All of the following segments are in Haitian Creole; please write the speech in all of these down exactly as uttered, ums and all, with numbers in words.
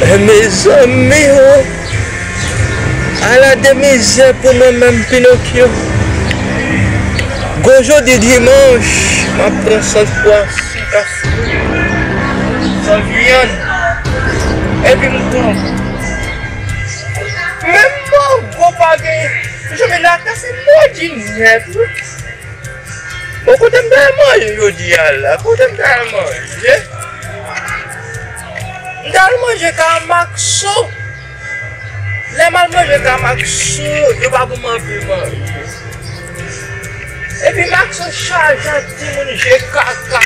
Mezanmi o! Ala de mizè pou mwen menm, Pinokyo. Gwo jodi dimanch, m ap pran sòs pwason, kafou, san vyann, epi m pran menm mango pa gen. Jounen la ka se madi nèf wi. Bon, kote m ta al manje jodi a la? Kote m ta al manje? M ta al manje ka Makso. Lè m al manje ka Makso, yo pa ban m anvi manje. Epi Makso chaje ak timoun je kaka.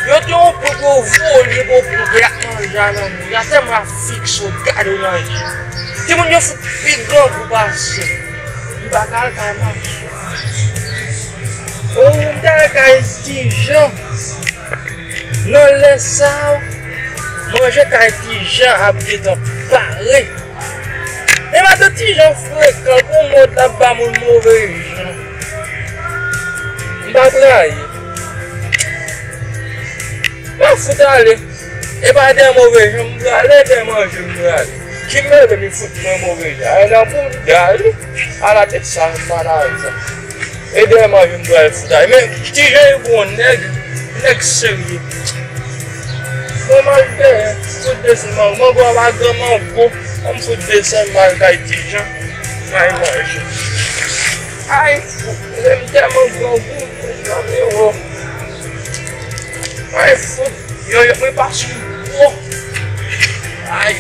Yo te yon pwoup yo vole pou pwoup y ap manje a nan mwen. Y a tèlman ap fikse w gade w nan je. Timoun yo fout pi grangou pase w. M pa ka al kay Makso. O, m ta al kay Tijan. Nan lè sa a, manje kay Tijan ap gentan pare. Men madan Tijan frekan, gon mòd l ap ba moun move jan. M pa trayi. M ap fout ale. E pa dèyè move jan m prale, dèyè manje m prale. Ki mele li fout mwen move jan. Ay nan bouda li. Ala tèt sa, m pa nan sa. E dèyè manje m pral fout ale. Men Tijan e bon nèg, nèg serye. Bon, m al dèyè, fout desann mango. Mango a pa gran mango. An m fout desann, m al kay Tijan. M al manje. Ay, fout, men m tèlman grangou, mezanmi o. Ay, fout, yo, yo, mwen pa sou gwo. Ay.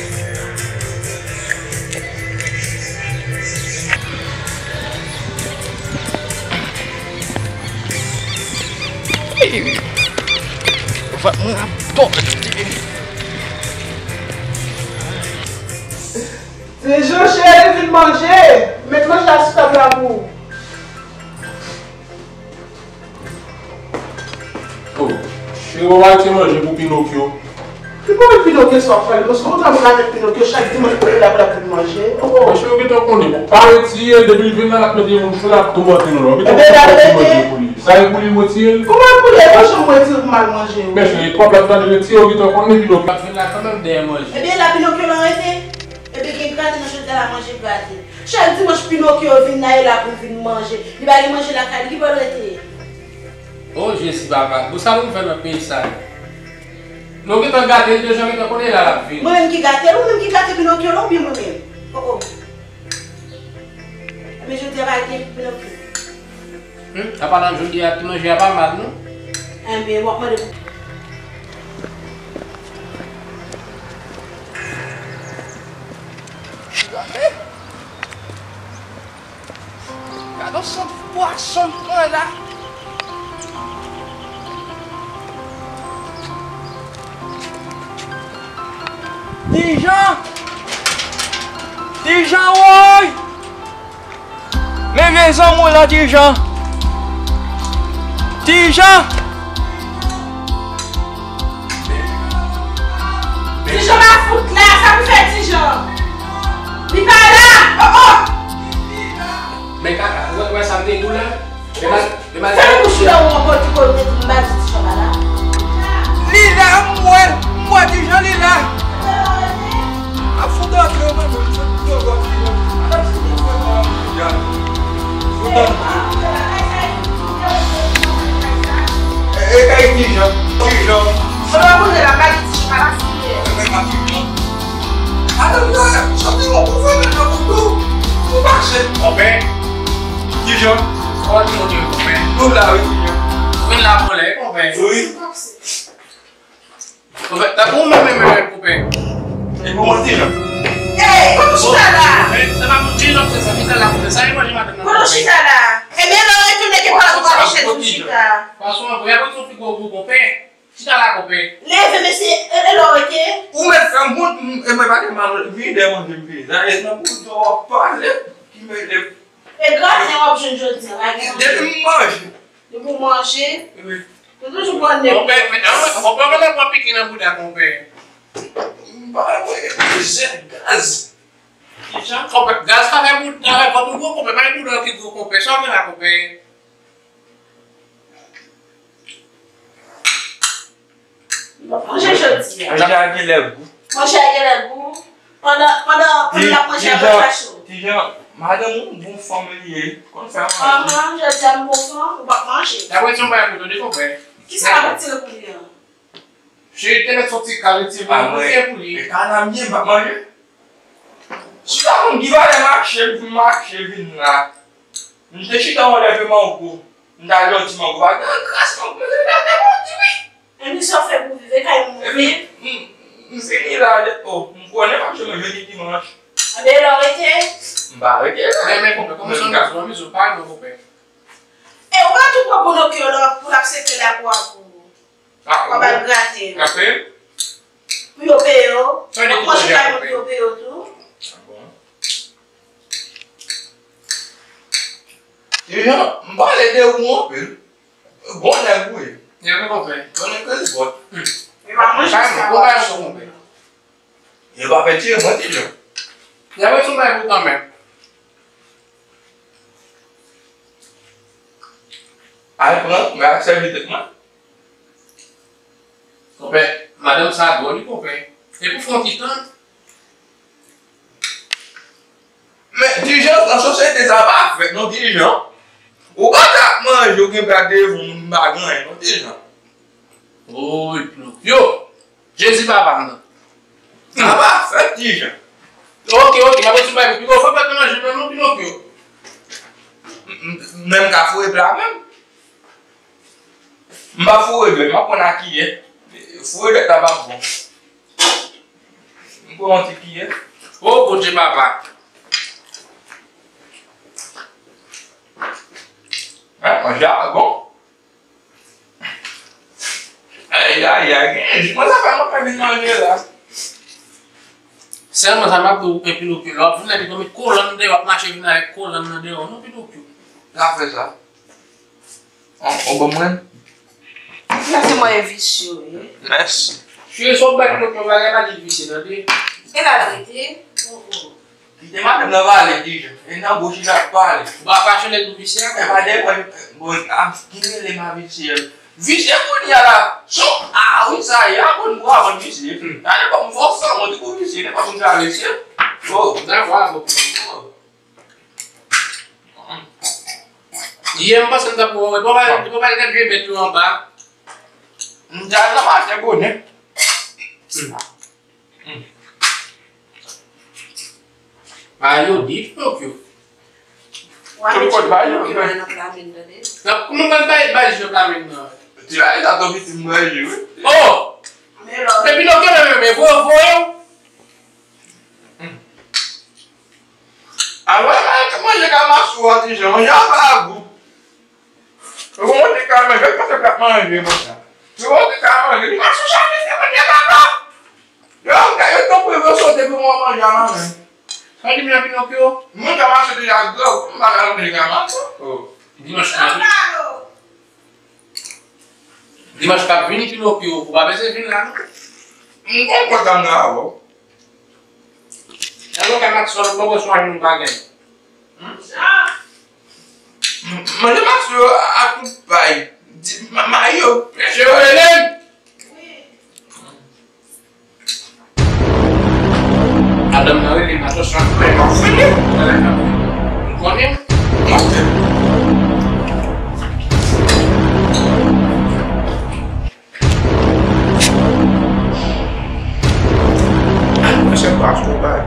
Vant mwen ap bòde. Tijan cheri, vin manje. Met manje a sou tab la pou ou. Oh, cheri, w ap achte manje pou Pinokyo. Ki pwoblèm Pinokyo sa w ap fè? Paske konsa mwen ka met Pinokyo chak dimanch pou l la pou l ap vin manje. Oh, oh. Mwen cheri, w gentan konnen. Bon, pa retire l, depi l vin la, l ap mete yon cho, l ap toumante nou la. W gentan konnen w ap achte manje pou li. Sa e pou li retire l? Kòman pou li? E pa janm retire l pou m al manje, wi. Men cheri, twòp l ap tande retire, w gentan konnen Pinokyo ap vin la kanmenm dèyè manje. Ebyen, la Pinokyo lan rete. Epi gen grate nan chòdyè la, manje grate. Chak dimanch Pinokyo vin la, e la pou l vin manje. Li pa gen manje lakay li, ki bò l rete? O Jezi papa, bon, sa pou m fè nan peyi sa yo? Nou gentan gate l deja, gentan konnen la l ap vini. Mwen menm ki gate l, ou menm ki gate Pinokyo la, oubyen mwen menm? O, o. Ebyen, jodi a pa gen Pinokyo. Hmm, apalan jodi a ti manje a pa mal, non? Enben, w ap mande pou. Gade yon sant pwason m pran la. Tijan! Tijan woy! Men vye zanmi w lan Tijan! Tijan! Tijan pa fout la, sa pou fè Tijan? Li pa la! Oh, oh! Men kaka, ou wè, ou wè sa m te di w la? Demal-, demal- Fèmen bouch ou la ou ankò, ti kòl ou te di m pa di Tijan pa la. Li la, m wè l, m wè Tijan, li la. Ap fout antre, mwen menm, m fout yo gòt li menm. Ala ti moun fè nan yon moun gade. Fout antre. E, e kay Tijan, Tijan. Mwen pa konnen la, pa di Tijan pa la fiyè. E men pa Tijan. Ala m la, sòti yon kou fè nan boutou. Ou mache. Konpè. Kijan? Kòman nou ye, konpè? Nou la, wi, Kijan. Vin la, mwen la, konpè. Wi. Konpè, ta pou mwen menm, konpè. E pou mwen, Kijan? Ey, kote w chita la? Konpè, sa pa pou Kijan, se sa, chita la, konpè. Sa e manje madanm nan, konpè. Kote w chita la? Ebyen, lè w retounen, gen pa la pou pa chèz ou chita. Fason, konpè, y ap pran yon figwo gwo, konpè. Chita la, konpè. Leve, mesye, e, e lè w rete? Ou mèt fè m wont, m, e mwen pa gen mal, vide manje m vide. Sa e nan bouda w ap pale, ki mete. E graten w ap jwenn jodi a, pa gen manje. Depi m manje. Depi w manje. Wi. Ou toujou pran nèg. Konpè, men, an, konpè, mwen la pran piki nan bouda, konpè. M pa wè, mizè gaz. Kijan? Konpè, gaz pa fè bouda, fè vant ou gwo, konpè, pa gen bouda ki gwo, konpè. Sa w gen la, konpè? Manje jodi a. Manje a genlè gou. Manje a genlè gou. Pandan, pandan, pandan l ap manje, ap chache w. Ti Jan, madanm ou bon fanm li ye. Konn fè manje. Ahan, jodi a m bon fanm, ou p ap manje. Dapre ti yon bagay pou tande konpè. Kisa l ap retire pou li an? Cheri te mèt soti kal retire pou li. E kanamye m p ap manje. Chita konn ki valè mache m mache vin la. M te chita yon lè pe mango. M ta jòti mango pa gen kras mango. Mwen te gade mango di wi. Epi sa w fè pou viv? E kay moun viv? M fini la de o. M konnen m ap chome jodi dimanch. Anben lè w rete? M pa rete la. Men men konpè, kòman sa w mezon, mezon pa non konpè. E ou pa tou pran Pinokyo la pou l ap sekre la pou avou. Ah, w ap al grate. Grate? Pou yo peye w. Sa w di pou yo peye w tou. Ah bon? Ti Jan, m pale de ou anpil. Bon nèg ou ye. Nèg ou konpè. Bon nèg ke li bòt. Yo pa manje sa yo. Yo pa fè tire mwen Ti Jan. Nèg ou sou mwen pou kanmenm. Al pran, mwen ak sèvitè mwen. Konpè, madanm sa dwòl wi konpè. E pou fè yon ti tan. Men Ti Jan, nan sosyete sa pa fèt non Ti Jan. Ou pa ka ap manje ou gen plat devan w moun pa gen anyen non Ti Jan. Woy Pinokyo. Jezi papa m nan. Sa pa fèt Ti Jan. Ok ok, m ap retire bay pou Pinokyo. Fò pèt nan manje menm non Pinokyo. M menm ka foure pla menm. M pa foure dwèt, m ap pran ak kiyè. Foure dwèt la p ap bon. M pran yon ti kiyè. O Bondye papa. Manje a bon. Ay ay ay, gen jis mwen sa fè mwen pa vin manje la. Sèlman sa m ap di w Pinokyo, lè w ap vin la epi w met kolòn deyò, w ap mache vin avèk kolòn nan deyò non Pinokyo. Sa fè sa. Ou ban mwen. Sa se mwen visye wi. Mèsi. Cheri sa w bay Pinokyo bagay pa di l visye tande. E la l rete. Kite madanm nan pale Ti Jan. E nan bouch li l ap pale. Ou pa fache lè nou visye a. E pa de mwen bon ap ki rele m a visye. Visye kounye a la. Sou a wi sa ye a konn bwa mwen visye. Gade kòm fò san mwen te kou visye nenpòt moun ka visye. Oh. Sa vwa bon. Yè m panse m t ap wè w. Depi w pale depi w pale de vye bèt yo anba. M t al nan maten bonè. Ba yo di Pinokyo. Tout kote ba yo. Nan kouman pral bay bay jwe kamin nan? Ti bagay sa tou piti m manje wi. Oh! Men Pinokyo menm men voye voye w. Alò manje kamasou a Ti Jan, manje a pa gou. Ou monte kay mwen, jwenn pase plat manje konsa. Ou monte kay manje, li mache chame se manje papa. Yo, yo tonpri yo sote pou mwen manje a manman. Sa di m nan Pinokyo? Mwen ka mache deja gran, m pa ka manje kamaso. Oh. Dimanch k ap vini. Dimanch k ap vini Pinokyo, ou pa bezwen vin la non. M konn kontan nan avè w. Alò ka makswèl ou poko swazi nou pa gen. Manje makswèl yo ak tout pay. Di mayo. Mesye yo rele m. Madanm nan rele m atò sa. Men m ap fini. M konnen. M ap fini. Mwen se pastè bay.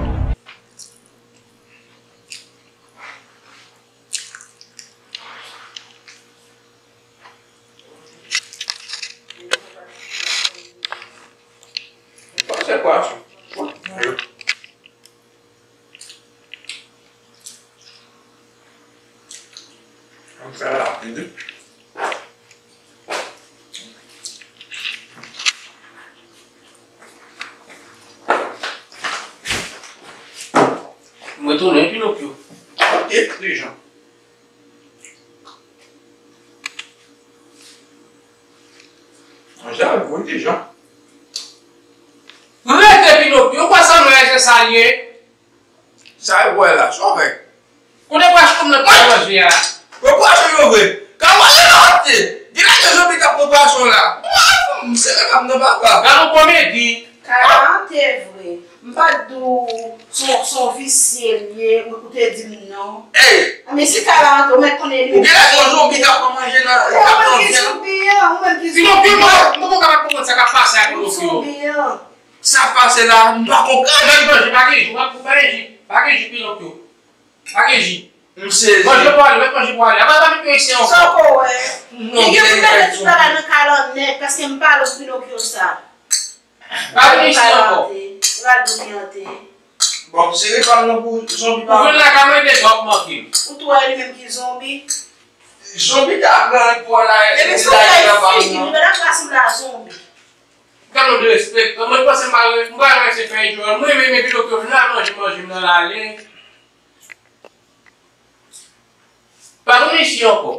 Pastè pastè. An fè rapid. Mwen tounen Pinokyo. Ok, Ti Jan. Manje a gou Ti Jan. Rete Pinokyo, ou kwè sa manje sa l ye? Sa yo wè la, sa w fè? Kote pwasyon nan pral manje a? Pran pwasyon yo vre. Ka manje nan te. Gen la gen zanmi k ap pran pwasyon la. M sere pa m nan papa. Gade yon komedi. Kalante vre. M pa t di w se yon, se yon visye l ye, ou, ou te di m non. Ey! Men si kay la antre, ou mèt konnen li. Ou gen lè se yon zonbi k ap pran manje nan, k ap pran vyann. Ou menm ki zonbi an, ou menm ki zonbi an. Pinokyo, m poko kapab konprann sa k ap pase ak Pinokyo. Ou zonbi an. Sa k pase la, m pa konprann. Manje, pa gen ji, pa gen ji, pa gen ji, Pinokyo. Pa gen ji. M sezi. Manje pou ale, mèt manje pou ale. Apa pa vin peye isi ankò. Sa w ko wè? Non, m sezi. Li gen pou mete tout bagay nan kay la nèt, paske m pale w Pinokyo sa. Pa vin isi ankò. Li pral dòmi ante. Bon, se reklame nan pou zonbi pa. Ou vin la ka mande dwa w manke m. Ou tou wè li menm ki zonbi. Zonbi ta pran kò la, epi se yon bèl figi, li pa ta rasanble a zonbi. Gade yon disrespect. Mwen panse m pa, m pa renmen se fè idyòl. Mwen renmen Pinokyo vin la manje manje m nan l ale. Pa vin isi ankò.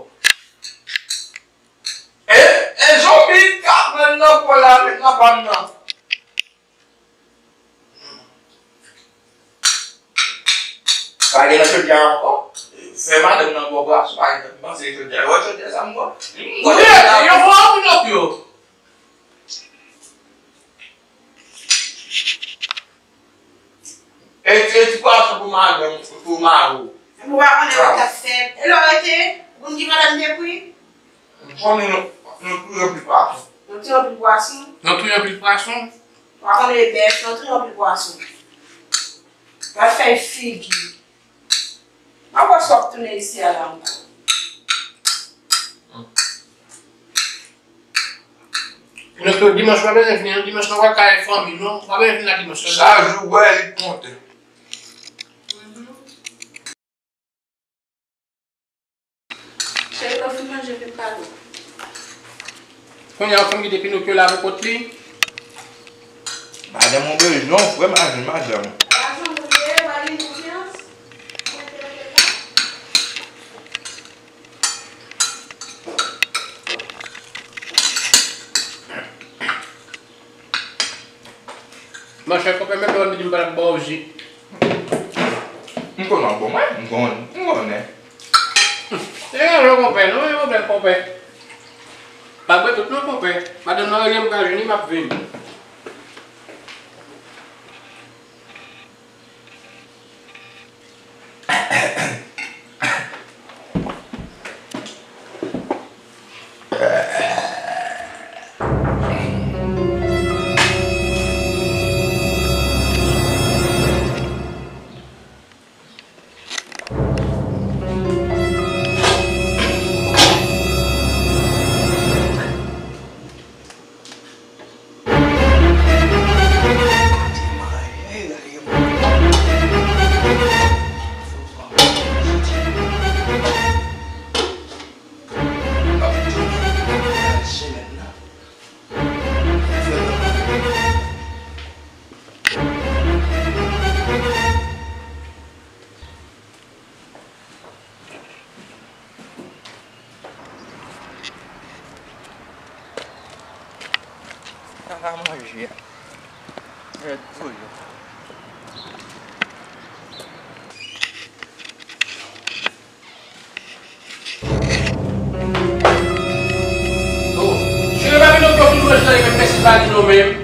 E, e zonbi ka pran nan kò la, met nan pa m nan. Pa gen nan chodyè ankò. Fè madanm nan bwè bwason, pa gen nan, m panse chodyè. Wè chodyè sa m bwè. M bwè. Yo fò Pinokyo. E ti, e ti pwason pou madanm, pou mari w. Ou pa konnen yo t ap fè. E lè w rete, ou konn ki madanm te kwi? M konnen yon, yon tou yon pil pwason. Yon tou yon pil pwason? Yon tou yon pil pwason? Ou pa konnen e bèf, yon tou yon pil pwason. Pral fè figi. M ap wè si w ap tounen isi a la ankò. Pinokyo, dimanch pa bezwen vini, non, dimanch nan w al kay fanmi, non. Pa bezwen vini la dimanch la. Chak jou, bwè, li konte. Cheri, lè w fin manje, vin pale. Kounye a, w fin kite Pinokyo la pou kont li. Madanm mwen bezwen w, frè, m a jwenn madanm. Madanm ou ye, w a gen konfyans? Monchè, konpè, menm lè w di m pa t ap ba w ji. M konnen w bon, mwen, m konnen, m konnen. Se yon lè konpè, non, yon pwoblèm konpè. Pa bwè tout non, konpè. Madanm nan rele m, m pral jwenn li, m ap vini. Sa ka manje. Rèd toujou. Oh, cheri pa vin nan kò fin manje la, li menm mèsi pa di non menm.